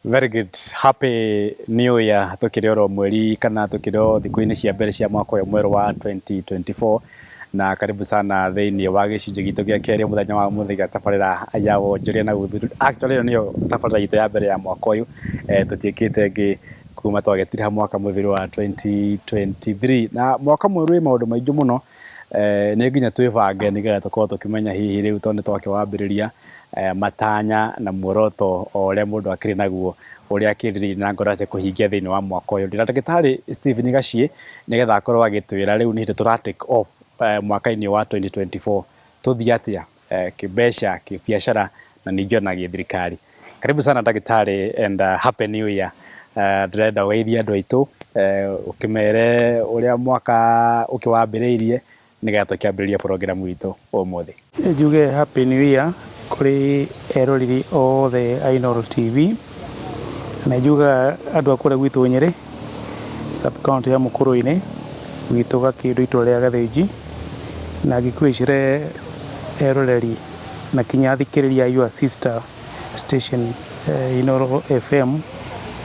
Very good. Happy New Year. Tukĩrĩ oro mweri kana tukĩrĩ o thikũ-inĩ cia mbere cia mwaka ũyũ mwerũ wa 2024, na karibu sana thĩinĩ wa gĩcunjĩ gitũ gĩa kerĩ mũthenya wa ũmũthĩ gĩa tabarĩra ya wonjoria na ũthuthuria. Actually, ĩyo nĩyo tabarĩra itũ ya mbere ya mwaka ũyũ. Tũtiĩkĩte ĩngĩ kuma twagĩtiriha mwaka mũthiru wa 2023, na mwaka mwerũ wĩ maũndũ maingĩ mũno. Nĩ nginya twĩbange nĩgetha tũkorwo tũkĩmenya hihi rĩu tondũ nĩ twakĩwambĩrĩria, matanya na muoroto o ũrĩa mũndũ akĩrĩ naguo, ũrĩa akĩrirĩirie na ngoro yake kũhingia thĩinĩ wa mwaka ũyũ. Ndĩna ndagĩtarĩ Stephen Gachie nĩgetha akorwo agĩtwĩra rĩu nĩ hĩndĩ tũra take off mwaka-inĩ wa 2024, tũthiĩ atĩa kĩmbeca, kĩbiacara na ningĩ ona gĩthirikari. Karibu sana, ndagĩtarĩ, and happy New Year. Ndĩrenda ũgeithie andũ aitũ, ũkĩmere ũrĩa mwaka ũkĩwambĩrĩirie nĩgetha tũkĩambĩrĩrie program itũ ũmũthĩ. Njuge happy New Year kũrĩ eroreri othe a Inooro TV, na njugaga andũ a kũrĩa gwitũ Nyĩrĩ, sub county ya Mũkũrũ-inĩ, gwitũ Gakĩndũ, itũra rĩa Gathĩnji, na ngĩkwĩcĩre eroreri na kinya athikĩrĩria your sister station, Inooro FM,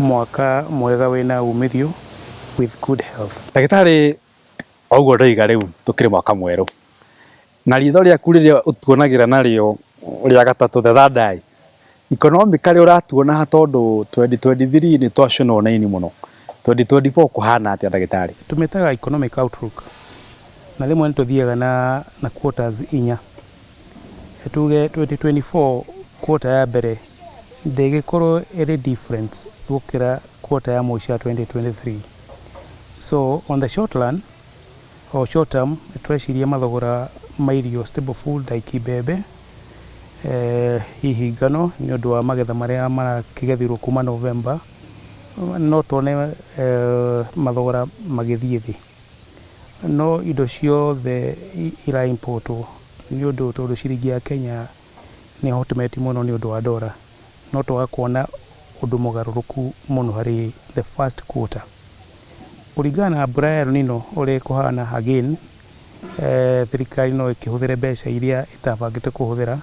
mwaka mwega wĩna umithio with good health. Ndagĩtarĩ, o ũguo ndoiga, rĩu tũkĩrĩ mwaka mwerũ na ritho rĩaku rĩrĩa ũtuonagĩra narĩo rĩa gatatũ, the third eye, economically ũratuona tondũ 2023 nĩ twacũnwo naini mũno, 2024 kũhana atĩa, ndagĩtarĩ? Tũmĩtaga economic outlook, na rĩmwe nĩ tũthiaga na quarters inya. Tuge 2024 quarter ya mbere ndĩgĩkorwo ĩrĩ different gũkĩra quarter ya mũico ya 2023. So on the short run or short term, tũreciria mathogora ma irio, stable food like mbembe, hihi ngano, nĩ ũndũ wa magetha marĩa marakĩgethirwo kuma November, no tuone mathogora magĩthiĩ thĩ. No indo ciothe ira importwo, nĩ ũndũ tondũ ciringi ya Kenya nĩ hotometi mũno nĩ ũndũ wa ndora, no twaga kuona ũndũ mũgarũrũku mũno harĩ the first quarter. Kũringana na mbura ya El Nino ũrĩa ĩkũhana again, thirikari no ĩkĩhũthĩre mbeca iria ĩtabangĩte kũhũthĩra.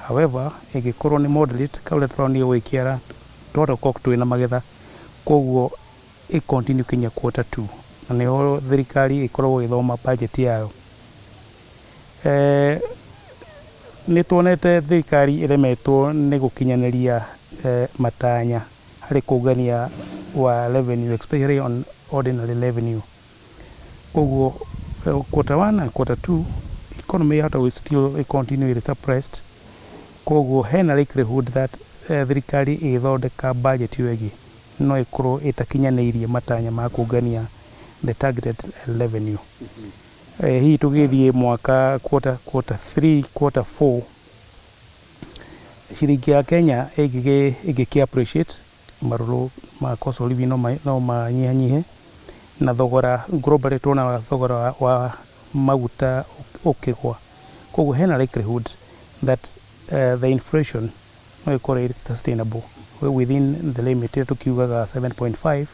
However, ĩngĩkorwo nĩ moderate kaũrĩa tũronire gwĩkĩara, twahota gũkorwo twĩna magetha, koguo ĩ continue kinya quarter two, na nĩho thirikari ĩkoragwo ĩgĩthoma budget yayo. Nĩ tuonete thirikari ĩremetwo nĩ gũkinyanĩria matanya harĩ kũngania wa revenue, especially on ordinary revenue. Koguo quarter one and quarter two economy yahota still continue ĩrĩ suppressed. Koguo hena likelihood that thirikari ĩgĩthondeka budget ĩyo ĩngĩ no ĩkorwo ĩtakinyanĩirie matanya ma kũngania the targeted revenue. Hihi tũgĩthiĩ mwaka quarter three, quarter four, ciringi ya Kenya ĩngĩkĩ appreciate, marũrũ ma cost of living no manyihanyihe, na thogora globally tuonaga thogora wa maguta ũkĩgwa. Koguo hena likelihood that the inflation no ĩkorwo ĩrĩ sustainable within the limit ĩrĩa tũkiugaga 7.5,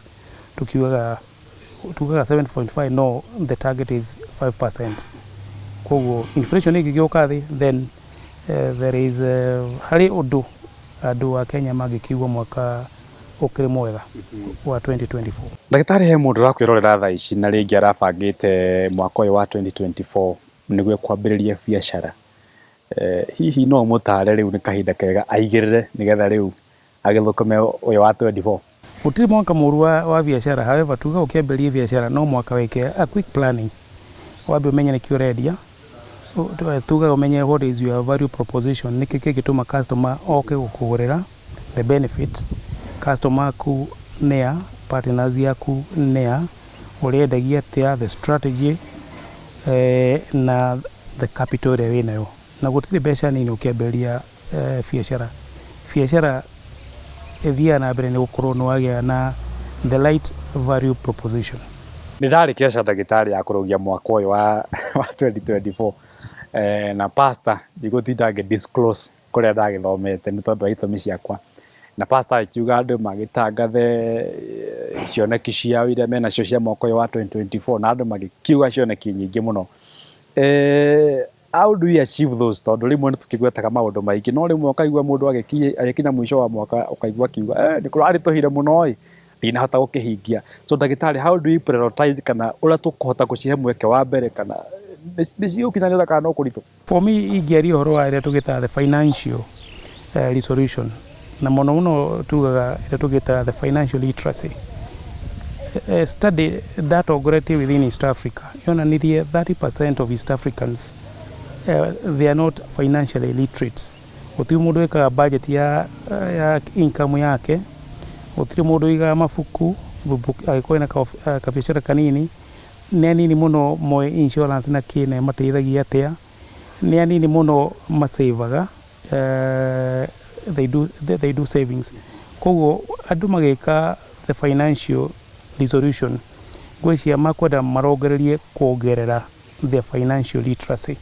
tugaga 7.5, no the target is 5%. Koguo inflation ĩngĩgĩũka thĩ, then there is harĩ ũndũ andũ a Kenya mangĩkiuga mwaka ũkĩrĩ mwega wa 2024. Ndagĩtarĩ, he mũndũ ũrakwĩrorera thaa ici na rĩngĩ arabangĩte mwaka ũyũ wa 2024 nĩguo kwambĩrĩria biacara. Hihi no ũmũtare rĩu nĩ kahinda kega aigĩrĩre nĩgetha rĩu agĩthũkũme ũyũ wa 24? Gũtirĩ mwaka mũru wa biacara. However, tuga ũkĩambĩrĩria biacara no mwaka wĩke a quick planning, wambe ũmenye nĩkĩ ũrendia. Tugaga ũmenye what is your value proposition, nĩkĩ kĩngĩtũma customer oke gũkũgũrĩra, the benefit, customer aku nĩa, partners yaku nĩa, ũrĩendagia atĩa, the strategy, na the capital ĩrĩa wĩnayo. Na gũtirĩ mbeca nini ũkĩambĩrĩria biacara. Biacara ĩthiaga na mbere nĩ gũkorwo nĩ wagĩa na the right value proposition. Nĩ ndarĩ keca, ndagĩtarĩ, ya kũrũgia mwaka ũyũ wa 2024, na pastor ndigũtinda ngĩ disclose kũrĩa ndagĩthomete nĩ tondũ wa itũmi ciakwa, na pastor akiuga andũ magĩtangathe cioneki ciao iria menacio cia mwaka ũyũ wa 2024, na andũ magĩkiuga cioneki nyingĩ mũno. How do we achieve those? Tondũ rĩmwe nĩ tũkĩgwetaga maũndũ maingĩ, no rĩmwe ũkaigua mũndũ agĩkinya mũico wa mwaka ũkaigua akiuga nĩ kũraritũhire mũno ĩ, ndinahota gũkĩhingia. So ndagĩtarĩ, how do we prioritize kana ũrĩa tũkũhota gũcihe mweke wa mbere, kana nĩ cigũkinyanĩra kana no kũritũ? For me, ingĩaria ũhoro wa ĩrĩa tũgĩtaga the financial resolution, na mũno mũno tugaga ĩrĩa tũgĩtaga the financial literacy. Study ndatongoretie within East Africa yonanirie 30% of East Africans, they are not financially literate. Gũtirĩ mũndũ wĩkaga budget ya income yake, gũtirĩ mũndũ ũigaga mabuku angĩkorwo ena kabiacara kanini, nĩ anini mũno moĩ insurance na kĩ na ĩmateithagia atĩa, nĩ anini mũno masavaga, they do savings. Koguo andũ magĩka the financial resolution, ngwĩciria makwenda marongererie kuongerera the financial literacy,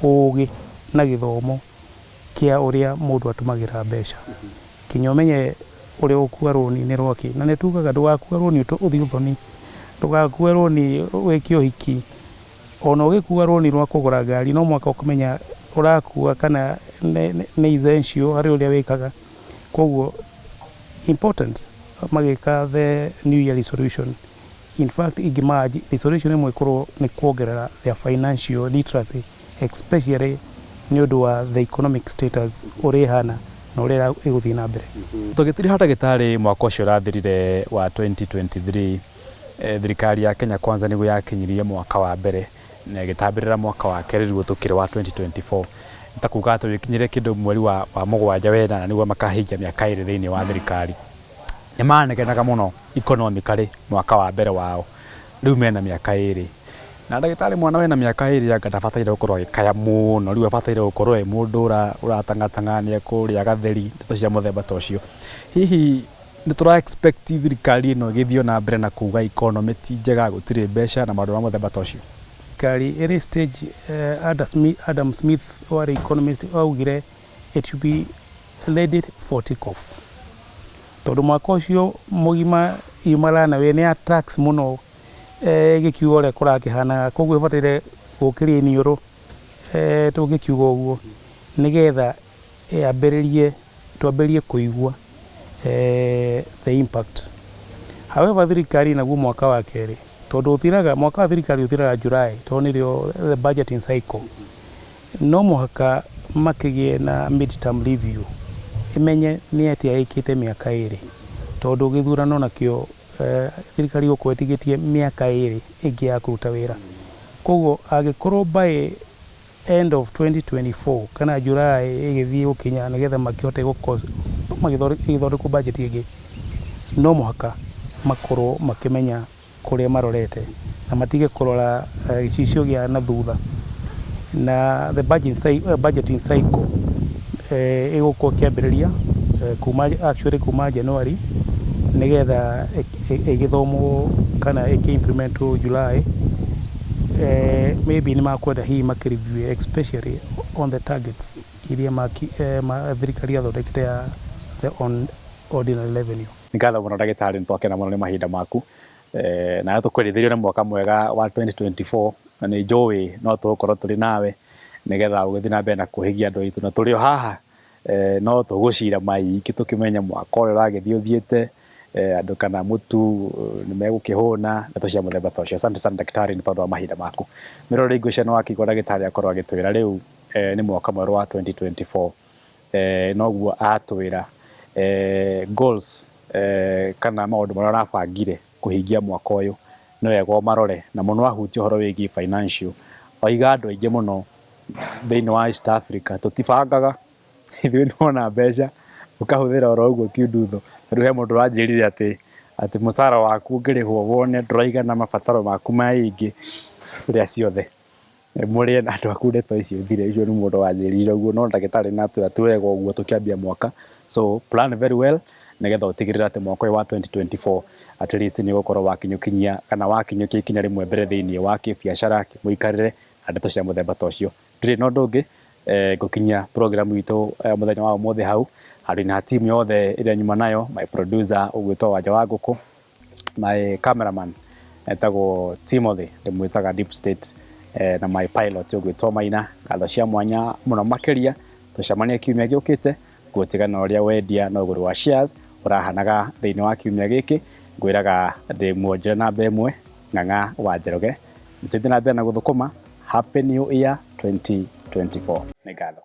ũgĩ na gĩthomo kĩa ũrĩa mũndũ atũmagĩra mbeca, kinya ũmenye ũrĩa ũgũkua rũni nĩ rwaki. Na nĩ tugaga ndũgakue rũni ũthiĩ ũthoni, ndũgakue rũni wĩke ũhiki, ona ũgĩkua rũni rwa kũgũra ngari no mũhaka ũkũmenya ũrakua kana nĩ essential harĩ ũrĩa wĩkaga. Koguo important magĩka the new year resolution, in fact ingĩmanji resolution ĩmwe ĩkorwo nĩ kuongerera their financial literacy, especially nĩ ũndũ wa the economic status ũrĩa ĩhana na ũrĩa ĩgũthiĩ na mbere. Tũgĩtiriha, ndagĩtarĩ, mwaka ũcio ũrathirire wa 2023, thirikari ya Kenya Kwanza nĩguo yakinyirie mwaka wa mbere na ĩgĩtambĩrĩra mwaka wa kerĩ, rĩu tũkĩrĩ wa 2024, ta kuga atĩ wĩkinyire kĩndũ mweri wa mũgwanja wenana nĩguo makahingia mĩaka 2 thĩinĩ wa thirikari. Nĩ manegenaga mũno economically mwaka wa mbere wao, rĩu mena mĩaka 2. Na ndagĩtarĩ, mwana wĩna mĩaka 2 anga ndabataire gũkorwo agĩkaya mũno, rĩu abataire gũkorwo e mũndũ ũratangatanga, nĩ ekũrĩa gatheri, ndeto cia mũthemba ta ũcio. Hihi nĩ tũra expect thirikari ĩno ĩgĩthiĩ na mbere na kuga economy ti njega, gũtirĩ mbeca na maũndũ ma mũthemba ta ũcio? Thirikari ĩrĩ stage, Adam Smith warĩ economist augire it should be ready for take off, tondũ mwaka ũcio mũgima yuma runaway nĩ ya tax mũno, ĩgĩkiuga ũrĩa kũrakĩhanaga. Koguo ĩbataire gũkĩria iniũrũ, tũngĩkiuga ũguo, nĩgetha yambĩrĩrie twambĩrĩrie kũigua the impact. However, thirikari naguo mwaka wa kerĩ, tondũ ũthiraga mwaka wa thirikari ũthiraga July, tondũ nĩrĩo the budgeting cycle, no mũhaka makĩgĩe na mid-term review, ĩmenye nĩ atĩa ĩkĩte mĩaka 2, tondũ gĩthurano nakĩo, thirikari gũkorwo ĩtigĩtie mĩaka 2 ĩngĩ ya kũruta wĩra. Koguo angĩkorwo by end of 2024 kana July ĩgĩthiĩ gũkinya, nĩgetha makĩhote gũkorwo ĩgĩthondekwo budget ĩngĩ, no mũhaka makorwo makĩmenya kũrĩa marorete na matige kũrora gĩcicio gĩa na thutha. Na the budgeting cycle ĩgũkorwo ĩkĩambĩrĩria kuma, actually kuma January, nĩgetha ĩgĩthomwo kana ĩkĩ-implementwo July. Maybe nĩ makwenda hihi makĩ-review, especially on the targets iria thirikari yathondekete ya the on ordinary revenue. Nĩ ngatho mũno, ndagĩtarĩ, nĩ twakena mũno nĩ mahinda maku, nawe tũkwĩrithĩrio nĩ mwaka mwega wa 2024, na nĩ njũĩ no tũgũkorwo tũrĩ nawe nĩgetha ũgĩthiĩ na mbere na kũhĩgia andũ aitũ, na tũrĩ o haha, no tũgũcira maingĩ tũkĩmenya mwaka ũrĩa ũragĩthiĩ ũthiĩte, andũ kana mũtu nĩ megũkĩhũna, ndeto cia mũthemba ta ũcio. Asante sana, ndagĩtarĩ, nĩ tondũ wa mahinda maku. Mĩroreri, ngwĩciria nĩ wakĩigua ndagĩtarĩ akorwo agĩtwĩra rĩu nĩ mwaka mwerũ wa 2024, noguo atwĩra goals kana maũndũ marĩa ũrabangire kũhingia mwaka ũyũ nĩ wega ũmarore, na mũno ahutia ũhoro wĩgiĩ financial. Oiga andũ aingĩ mũno thĩinĩ wa East Africa tũtibangaga, ithuĩ nĩwona mbeca ũkahũthĩra oro ũguo kiundutho. Rĩu he mũndũ ũranjĩrire atĩ mũcara waku ũngĩrĩhwo wone ndũraigana mabataro maku maingĩ, rĩa ciothe mũrĩe na andũ aku, ndeto icio thire. Ũcio nĩ mũndũ wanjĩrire ũguo, no ndagĩtarĩ natwĩra ti wega ũguo tũkĩambia mwaka. So plan very well nĩgetha ũtigĩrĩre atĩ mwaka ũyũ wa 2024 at least nĩ ũgũkorwo wakinyũkinyia kana wakinyũkia ikinya rĩmwe mbere thĩinĩ wa kĩbiacara, kĩmũikarĩre na ndeto cia mũthemba ta ũcio. Ndirĩ na ũndũ ũngĩ, ngũkinyia program itũ mũthenya wa ũmũthĩ hau handũ-inĩ ha timu yothe ĩrĩa nyuma nayo, my producer ũgwĩtwo Wanja wa Ngũkũ, my cameraman etagwo Timothy, ndĩmwĩtaga Deep State. Na my pilot ũgwĩtwo Maina, ngatho cia mwanya mũno makĩria. Tũcemanie kiumia gĩũkĩte gũtigana ũrĩa wendia na ũgũri wa shares ũrahanaga thĩinĩ wa kiumia gĩkĩ. Ngwĩraga ndĩ muonjore namba ĩmwe Ng'ang'a wa Njoroge, tũthiĩ na mbere na gũthũkũma. Happy New Year 2024. Nĩ ngatho.